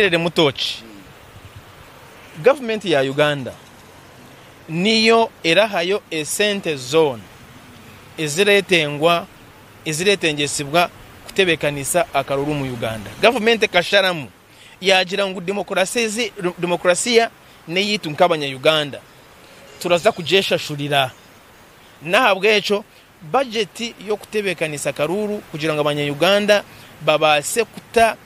Nkutereremu tooki. Gavumenti ya Uganda niyo erahayo esente zoona eziretengwa eziretengyesibwa kutebekanisa akaruru omu Uganda. Gavumenti ekasharamu yaagira ngu demokurasiya n'eyaitu nk'abanya Uganda turaza kugyeshashurira. N'ahabw'ekyo bajeti y'okutebekanisa akaruuru kugira ngu abanya Uganda babaase kuta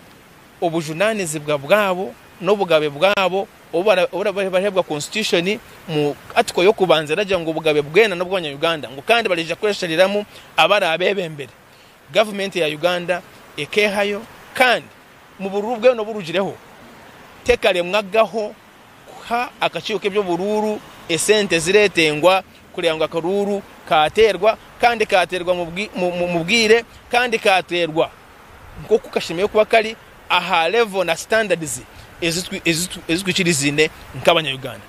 obujunaanizibwa bwabo n'obugabe bwabo obu barikuheebwa constitution mu article y'okubanza eragira ngu obugabe bwena n'obw'abanya-Uganda ngu kandi bariija kweshariramu abaraabebembere. Gavumenti ya Uganda ekeehayo kandi mu buruuru bwena oburugireho tekaremwagaho kuha akakiiko k'eby'oburuuru esente eziretengwa kureeba ngu akaruuru kaateerwa kandi kaateerwa mu bwire kandi kaateerwa nk'oku kashemereire kuba kari aha level na standards ezi twikiriziine nk'abanya-Uganda.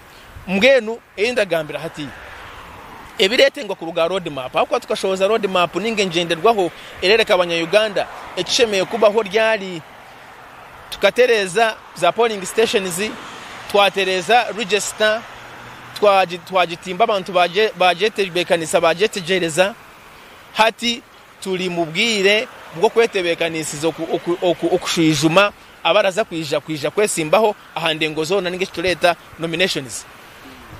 Mbwenu ei ndagambira hati, ebireetengwa kuruga aha road map, ahabw'okuba tukashohoza road map nainga engyenderwaho erereka abanya-Uganda ekishemereire kubaho ryari, tukatereeza za polling stations, twatereeza register, twagitimba abantu bagyetebeekanisa bagyetegyereza, hati Turi mu bwire bw'okwetebeekanisiza okushwijuma abaraza kwija kwija kwesimbaho aha ndengo zoona ninga eki tureeta nominations.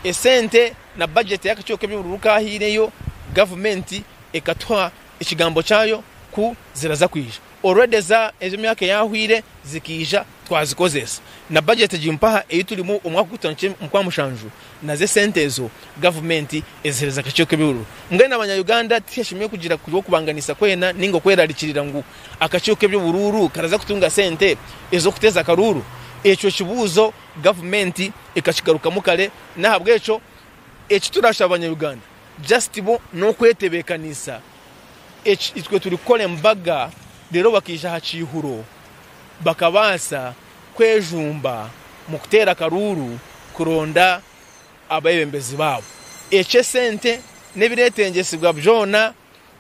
Esente na budget y'akakiiko k'eby'oburuuru kaahaireyo gavumenti ekatuha ekigambo kyayo ku ziraza kwija. Already eza ez'emyaka eyahweire zikaija twazikozesa. Na budget egi mpaha ei turimu omwaka ogu tutandikire omu Kwamushanju Nazo esente ezo gavumenti ezihereza akakiiko k'eby'oburuuru. Mbwenu abanya Uganda tihashemereire kugira okubanganisa kwena ninga okwerarikirira ngu akakiiko k'eby'oburuuru karaza kutunga sente ez'okuteeza akaruuru. Ekyo kibuuzo gavumenti ekakigarukamu kare n'ahabw'ekyo eki turashaba abanya Uganda just bo n'okwetebeekanisa eki itwe turikukora embaga reero bakaija aha kiihuro bakabaasa kwejumba mu kuteera akaruuru kuronda abeebembezi baabo. Eky'esente n'ebireetengyesibwa byona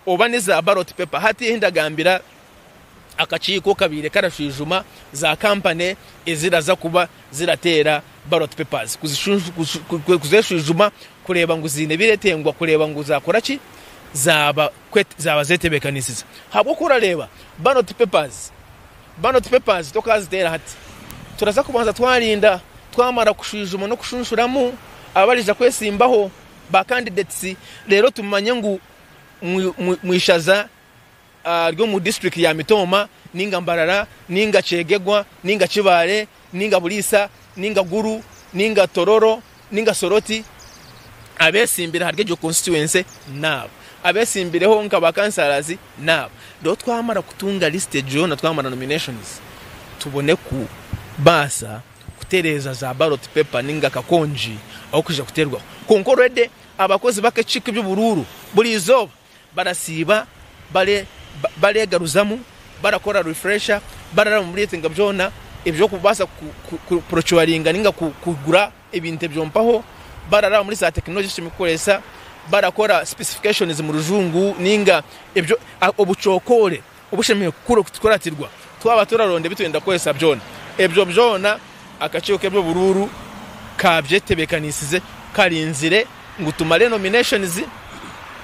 oba ni za ballot paper. Hati ehi ndagambira akakiiko kabaire karashwijuma za kampani eziraza kuba zirateera ballot papers kuzeshwijuma kureeba ngu ziine ebireetengwa kureeba ngu zaakora ki zaaba zetebeekanisize. Ahabw'okuba orareeba ballot papers Ballot papers tokaziteera hati. Turaza kubanza twarinda twamara kushwijuma n'okushunshuramu abarija kwesimbaho ba candidates reero tumanye ngu mwishaza ry'omu district ya Mitooma ninga Mbarara ninga Kyegegwa ninga Kibaale ninga Buliisa ninga Gulu ninga Tororo ninga Soroti abesimbire ahari egyo constituency naabo abesimbireho nka ba councillors Naaba. Reero twamara kutunga list egyo yoona, twamara nominations, tubone kubaasa kutereeza za ballot paper ninga akakongi ah'okwija kuteerwaho. Kwonka already abakozi b'akakiiko k'eby'oburuuru buri izooba barasiiba bare bareegaruzamu, barakora refresher, bararaba omu byetengo byona eby'okubaasa ku procuringa ninga kugura ebintu ebyo mpaho bararaba muri za tekinologi ezi turikukoresa, barakora specifications mu rujungu ninga ebyo obucokoore obushemereire kukuratirwa twaba turaronda ebi turenda kukoresa byona. Ebyo byona akakiiko k'eby'oburuuru kaabyetebeekanisize karinzire ngu tumare nominations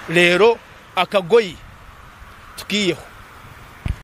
reero akagoye tukiiheho.